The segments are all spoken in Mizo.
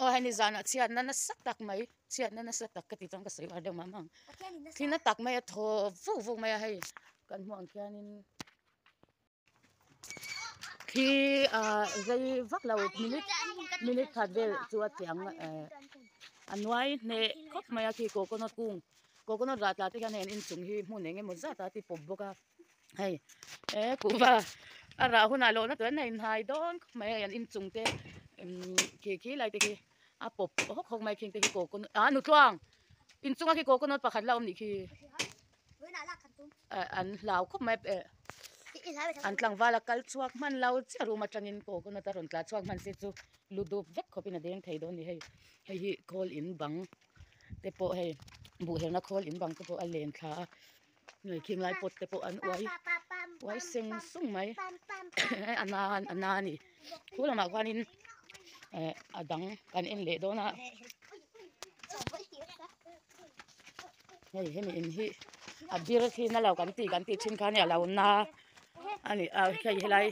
Aw hei ni zanah chhiatna nasa tak mai chhiatna nasa tak ka tih chuan ka sawi var deuh mah mah ang thil na tak mai a thaw vuk vuk mai a hei kan hmuh ang khianin khi ah rei vak lo minute minute khat vel chu a tiang eh a nuai hneh khawp mai a khi coconut kung coconut rah tla te hian hei an inchung hi hmun eng emaw zat a ti pawp bawk a. Hei he kuhva a rah hunah lawhna tur an inhai dawn khawp mai a an inchung te umm khi khi lai te khi a pawp hawk hawk mai khing te khi coconut ah nutluang inchunga khi coconut pakhat la awm nih khi ah an hlau khawp mai eh an tlangval a kal chhuak hman lo chiah room atangin coconut a rawn tla chhuak hman se chu lu dup vek khawpin a deng thei dawn a ni hei hei hi khawl in bang te pawh hei buhhelna khawl in bang te pawh a len thla a. Hei khing lai pot te pawh an uai uai seng sung mai a na a na a ni khu lamah khuanin eh a dang kan en leh dawn a hei hemi in hi a bir khi na lo kan tih kan tih thin kha a nia lo na a ni a hei helai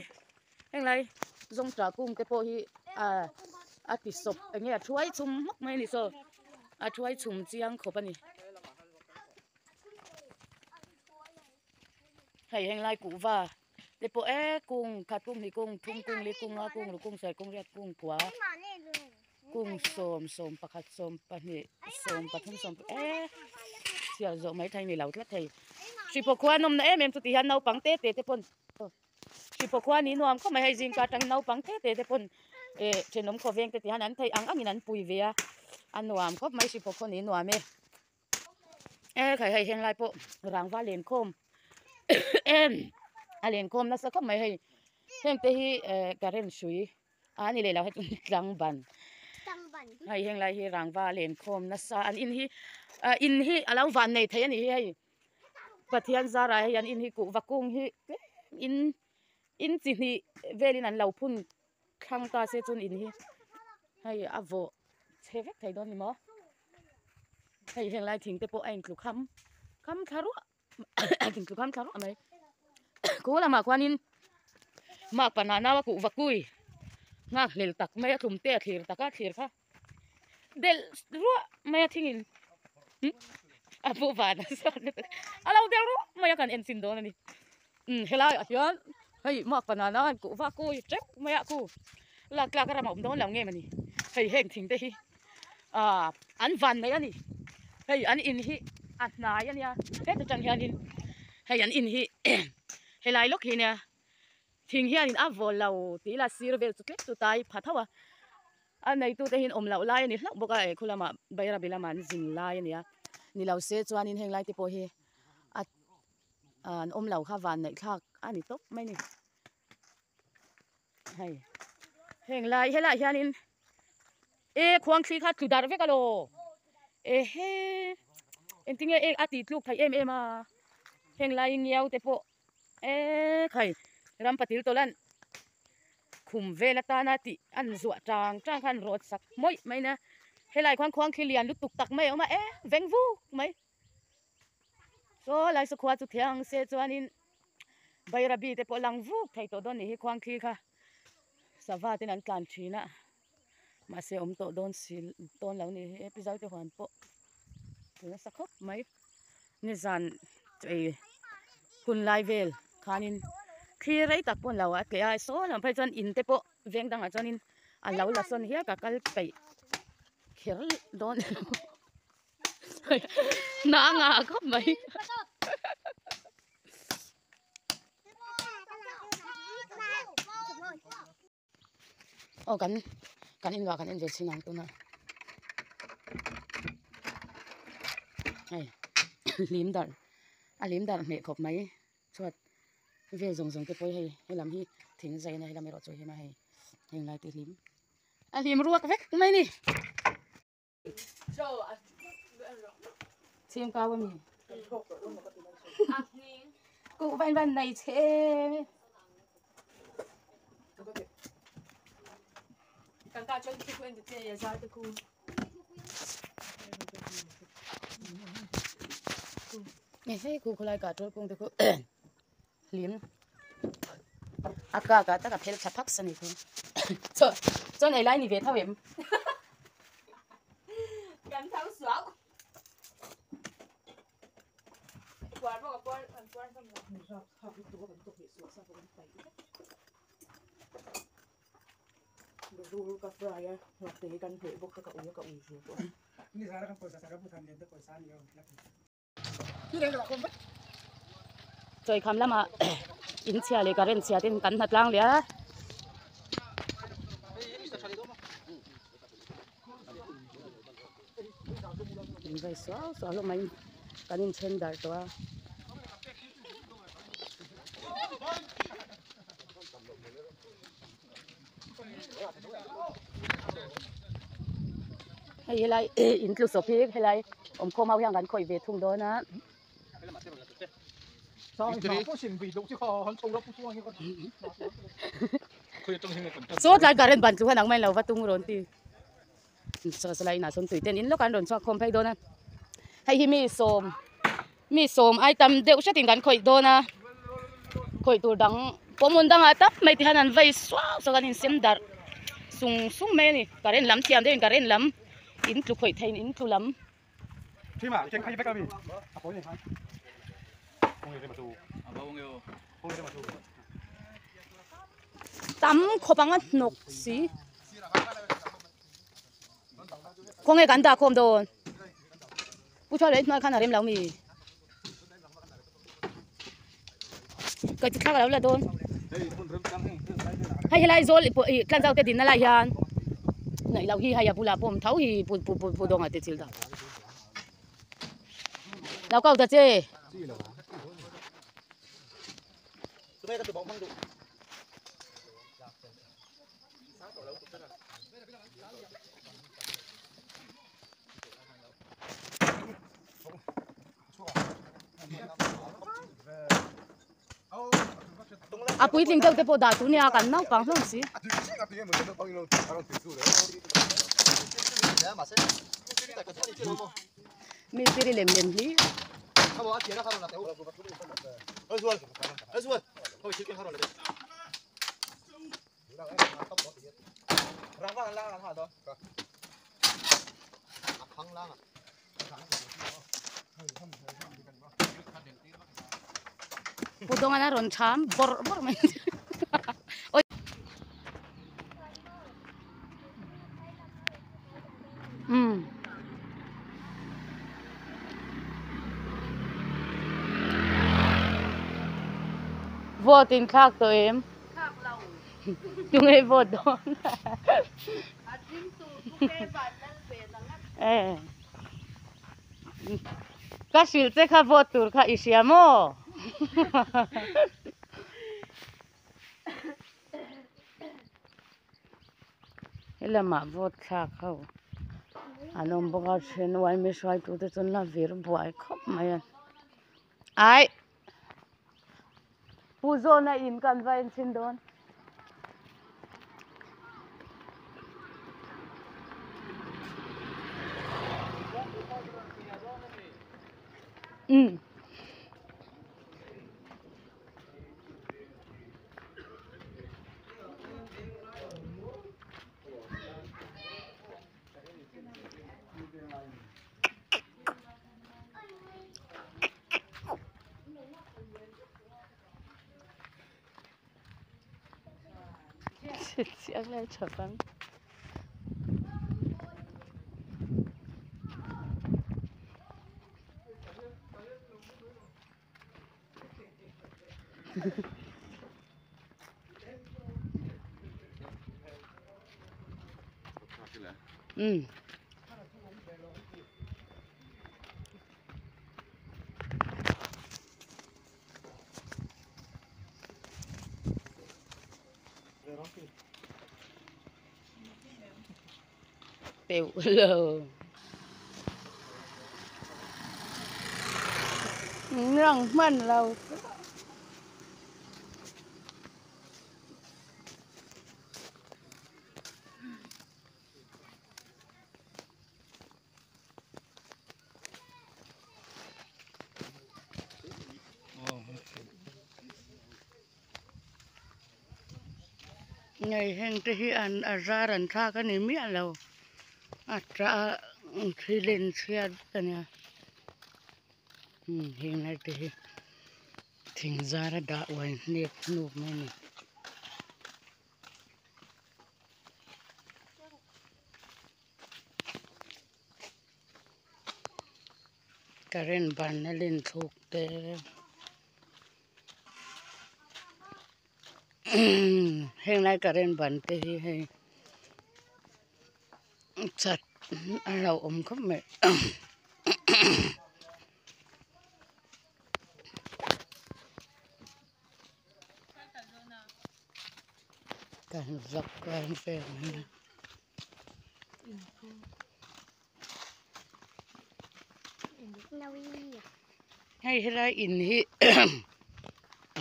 henglai zawngṭah kung te pawh hi ah a ti sawp eng nge a thuai chhum hmawk mai a ni saw a thuai chhum chiang khawp a ni. Hei heng lai kuhva te pawh e kung khat kung hnih kung thum kung li kung nga kung ruk kung sarih kung riat kung kua kung sawm sawm pakhat sawm pahnih sawm pathum sawm e chhiar zawh mai thei ni lo tlat thei hriphaw khua an awmna em em chu ti hian naupang te te te pawn hriphaw khua ni nuam khawp mai hei zingka atangin naupang te te te pawn eh thenawm khawveng te ti hian an theih ang angin an pui ve a a nuam khawp mai hriphaw khaw ni nuam e. E khai hei heng lai pawh rangva lenkhawm a lenkhawm nasa khawp mai hei heng te hi eh current hrui a ni leh lo hei chu tlangban hei heng lai hi rangva lenkhawm nasa an in hi ah in hi a lo van nei thei a nih hi hei Pathian zarah hei an in hi kuhva kung hi tlem in in chi hnih velin an lo phun thlang ta se chuan in hi hei a vawh chhe vek thei dawn ni maw hei heng lai thing te pawh a intlu kham kham thla ruah a intlu kham thla ruah mai khu lamah khuanin makpa nana a kuhva kui nghak hlel tak mai a tlum te a thlir tak a thlir kha delh ruah mai a thingin a pawh van a a lo delh ruah mai a kan en chin dawn a ni umm helaiah hian hei makpa nana an kuhva kui teuh mai a khu lak tlak a ram a awm dawn lo nge mawni hei heng thing te hi ah an van mai a ni hei an in hi a hnai a nia heta tang hianin hei an in hi helai lawk hi nia thing hianin a vaw lo tih ila sir vel chu tlem chu tai pha tho a. A neitute hian awm loh lai a ni hlauh bawk a, eh khu lamah Bairabi lamah an zin lai a ni a, ni lo se chuanin heng lai te pawh hi a an awm lo kha van neih thlak a ni tawp mai a ni. Hei heng lai helaiah hianin e khuang thli kha tlu darh vek alaw ehe engtin nge a tih tluk theih em em a heng lai ngiau te pawh. Eee khai ram patil tawlh khum vel atana tih an zuah tang tang khan rawt sak mawih mai nia helai khuan khuang khi lian lutuk tak mai a awm a e veng vuk mai saw lai saw khua chu thiang se chuanin bairabi te pawh lang vuk thei tawh dawn nih hi khuang thli kha sava ten an tlan thin a mahse awm tawh dawn si dawn lo nih hi e pi zau te huan pawh nasa khawp mai nizan ei hun lai vel khanin thli rei tak pawh an lo a tleh a saw lam phei chuan in te pawh veng dangah chuanin a lo la sawn hial ka kal peih kher dawn na a ngah khawp mai. Aw kan kan inluah kan en ve chhin ang tuna hei hlim darh a hlim darh hneh khawp mai chhuat vel zawng zawng te pawh hi hei helam hi thing zai a nia helam erawh chu hema hei heng lai te hlim a hlim ruak vek mai a ni. Chhim kau ami Ku van van nei che. Kan ka chuan ku en te ya za te ku. Nge hei ku khulai ka tul kung te ku hlim a ka ka taka phel tha phak sani ku. Chuan ei lai ni ve tho em. Chawikham lamah in chhia leh current chhia ten kan hnatlang leh a. In vai suau suau hlawm mai kan inthen darh tawh a. Hei helai in tlu sawp hi helai awmkhawm ho hian kan khawih ve thung dawn a. Saw tlai current ban tlu khan ang mai lo va tung rawn ti. Saw saw lai inah sawn tui ten in lawk an rawn chhuak khawm phei dawn a. Hei hi mi sawm mi sawm ai tam deuh hretin kan khawih dawn a. Khawih tur dang pawh hmun dangah tak mai ti hian an vei suau suau an insem darh sung sung mai a ni. Current lam thiam deuhin current lam in tlu khawih theiin in tlu lam. Tam khawp ang a hnawk si. Khawnge kan dah khawm dawn. Pu Chhual leh hnuai khan a rem lo mi. Ka chi thlak a lo la dawn. Hei helai zawl ih tlan zau te dinna lai hian ngaih loh hi hei a bulah pawh awm tho hi pu pu pu dawnga te chil dah. Lo kau ta che. A puitling deuh te pawh dah tur nia kan naupang hlawm si. Mistiri lem lem hlir. Pu Dawngana rawn cham bawrh bawrh mai awi umm vote in thlak tawh em tunge vote dawn Ka hrilh che kha vote tur kha i hria maw? Helamah vote thlak ho an awm bawk a then uaimi hruaitute chuan la vir buai khawp mai a. Aih! Pu Zawna in kan va enchhin dawn. Umm. Chiang lai tha bang. Umm. Teuh lo. Rang hman lo. Ngei heng te hi an a zar an thlak a ni miah lo a tah. Thil in chhiat vek a nia umm heng lai te hi thing zar a dah uai hnep hnup mai a ni. Current ban a len thluk te heng lai current ban te hi hei chat a hlauhawm khawp mai. Kan vlog kual vel mai a. Hei helai in hi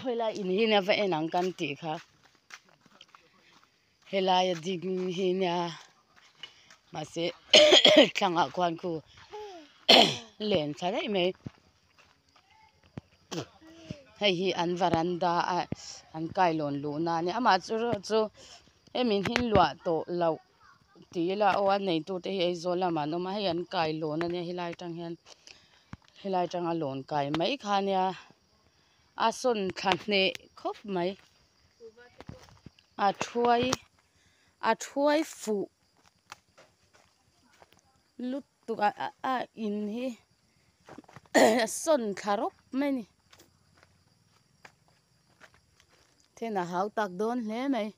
helai in hi nia va en ang kan tih kha helaia ding hi nia mahse thlangah khuan khu len thla daih mai. Hei hi an varanda a an kailawn luhna a nia amah chu erawh chu hemi hi luah tawh loh tih ila aw a neitu te hi Aizawl lamah an awm a hei an kailawn a nia helai atang hian helai atanga lawn kai mai kha a nia a sawn thla hneh khawp mai a thuai a thuai fuh lutuk a a in hi a sawn thla rawp mai a ni then a hau tak dawn hle mai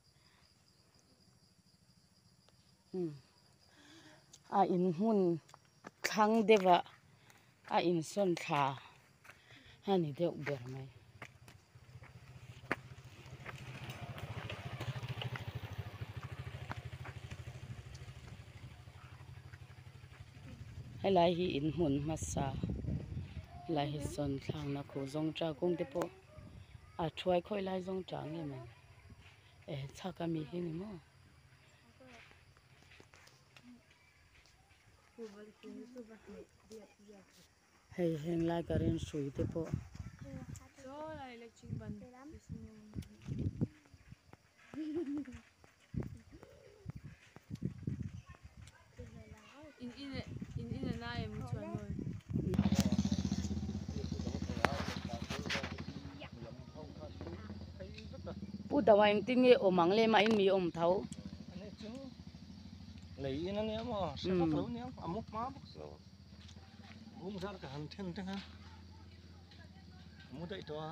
a in hmun thlang deuh ah a insawn thla a ni deuh ber mai. Helai hi in hmun hmasa helai hi sawn thlakna khuh zawng tha kawng te pawh a thuai khawi lai zawng tha nge maw ni eh chhak ami hi ni maw. Hei heng lai current hrui te pawh. Pu Dawa engtin nge awm ang le mah in mi awm tho. Lei in a nia maw hre vak lo nia a mu hma bawk si bung zar ka han then te kha a mu daih tawh a.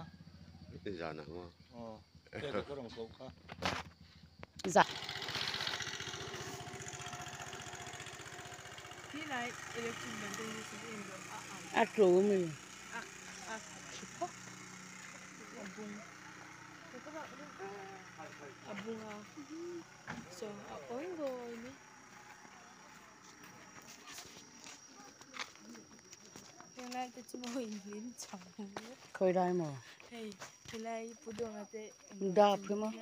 Zan ah maw. Aw pek ka rawn koh kha. Za. A tlu mi. Khawi lai maw? Dap hi maw?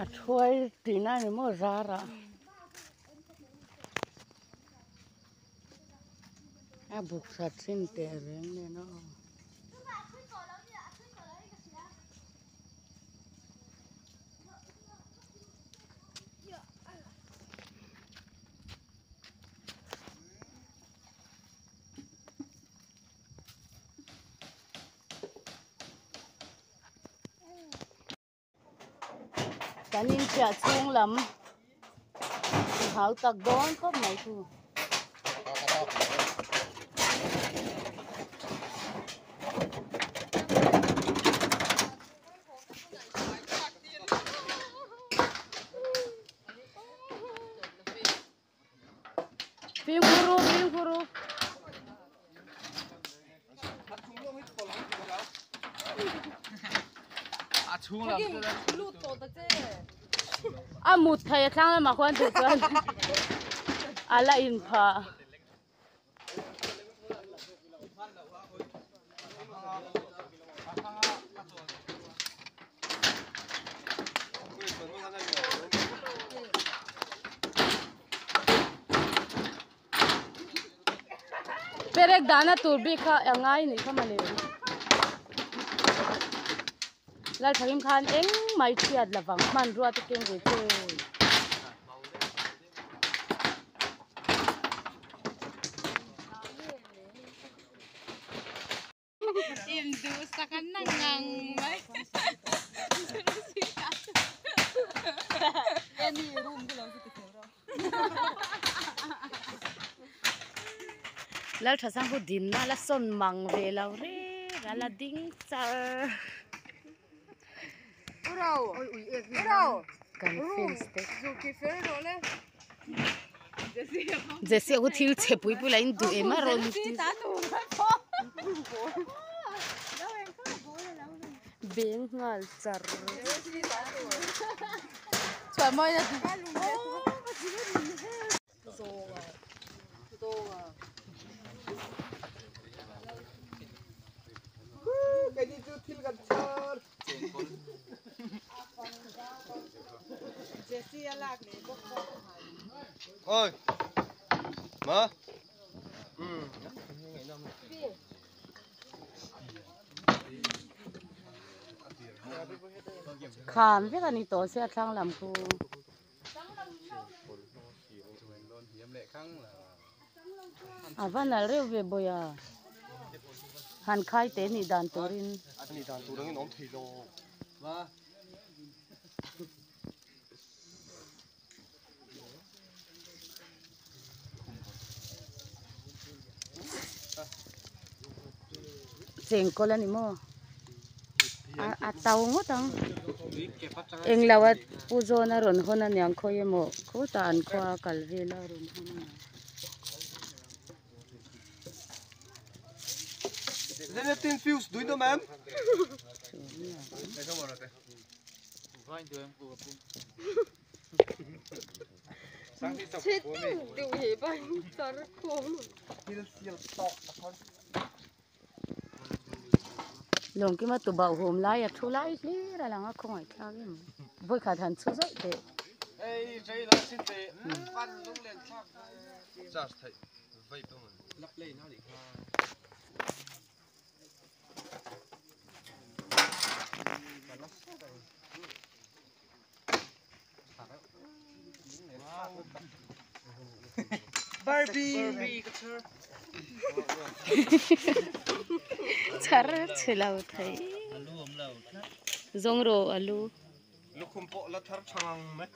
A thuai tihna a ni maw zarah. A buk that thin teh reng nen a aw. Kan inchhiah chhung lam hau tak dawn khawp mai chu. Fimkhur u fimkhur u. A mut thei a thlang lamah khuan duh chuan a la in phah. Perek dana tur bik kha a ngai ni kha male. Lal thakim khan eng mai thiat lawang hman rua te keng ve che. Indu sakan nangang mai. Lal thasang hu din na la son mang ve lo re la ding char. Kan fence te. Jesse hu thil che pui pui la in du em a ron ti. Beng ngal char. Chua moi na. Cái gì chưa thil gần char. Ôi. Mà. Kham vek ani to se thlang lam khu. Avan al reu ve boya. Han khai te ni dan turin. Ni dan turin om thei lo. Ma. Cheng ko la ni mo. A tau ngot ang. Eng lawat puzo na ron hona niang khoye mo. Khu ta an khwa kalvela ron hona. Then fuse, do you know, ma'am? Long ki ma tu bau hom lai a thu lai li ra langa khong ai thla gem. Voi kha than chu zai te. Ei, jai la sin te. Pan lung len thak. Charge thai. Vai pa man. Lap lei na li. Barbie. Char chela thai. Zong ro alu. Lukhum po la thar chang me.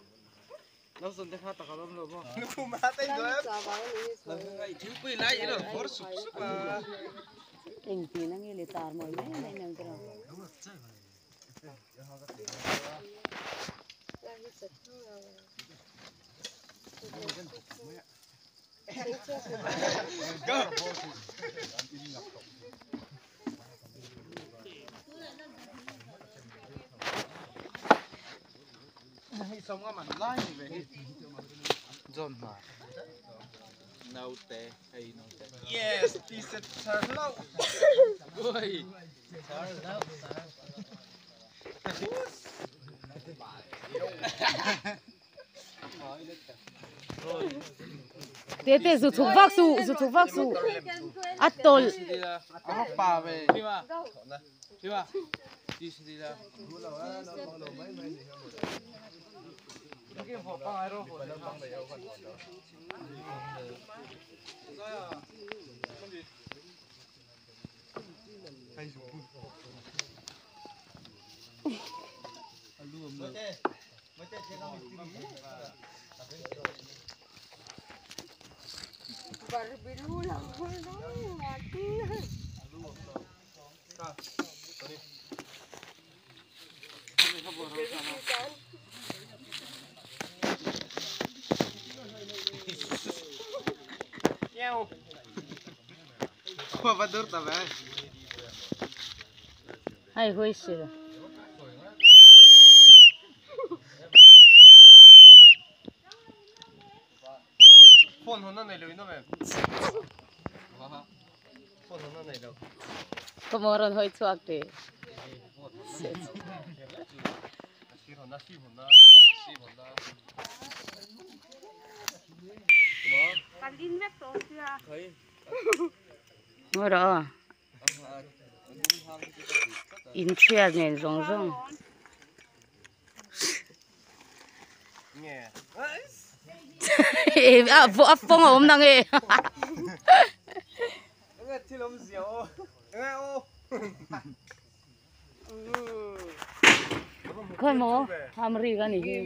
Nó dần thấy ta có đâu mà. Lukhum ha tay rồi. Thiếu quỳ lại rồi, for sụp sụp à. Eng pi na nge le tar moi mai mai nang ro. Sống mà lai về dồn mà nấu tè hay nấu tè. Yes, this is lâu. Ôi. Te te zu thuk vak su, zu thuk vak su. Atol. Bà về. Đi mà. Đi mà. Đi đi ra. Ai hoi sila. Phone hona nei lo ino me. Phone hona nei lo. Komoron hoi chuak te. Si hona si hona si hona. Kan din vek to sia. Thấy. Ngawi rawh aw. In thiat nen zawng zawng. A fawng a awm na nge. Khawi maw ham ri ka ni hi.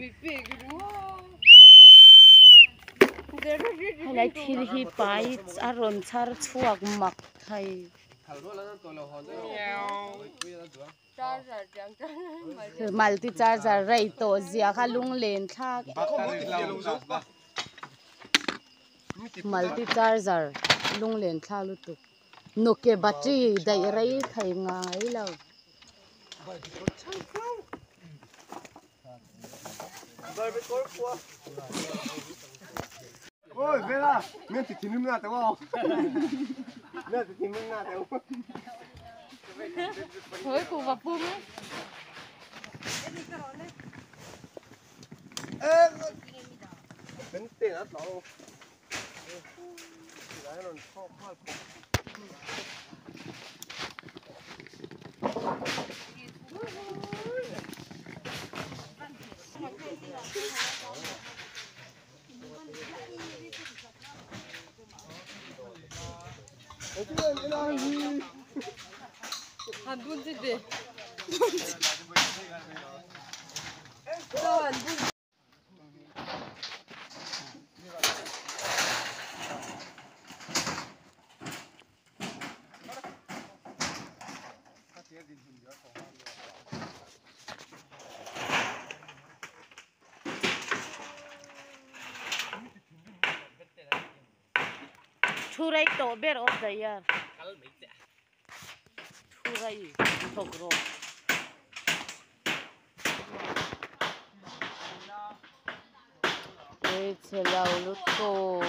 Helai thil hi pai a rawn chhar chhuak mak thei. Multi charger rei tawh zia kha lunglen thlak multi charger lunglen thlak lutuk Nokia battery daih rei thei ngai lo. Ôi Vera, men thì thím na tao không? Men thì thím na tao. Thôi cụ vào pum ấy. Ê, tính tiền hết lộ. 안 문제돼. Thu rei tawh ber of the year. Thu rei thawk rawh. Ei chhe lo lutuk.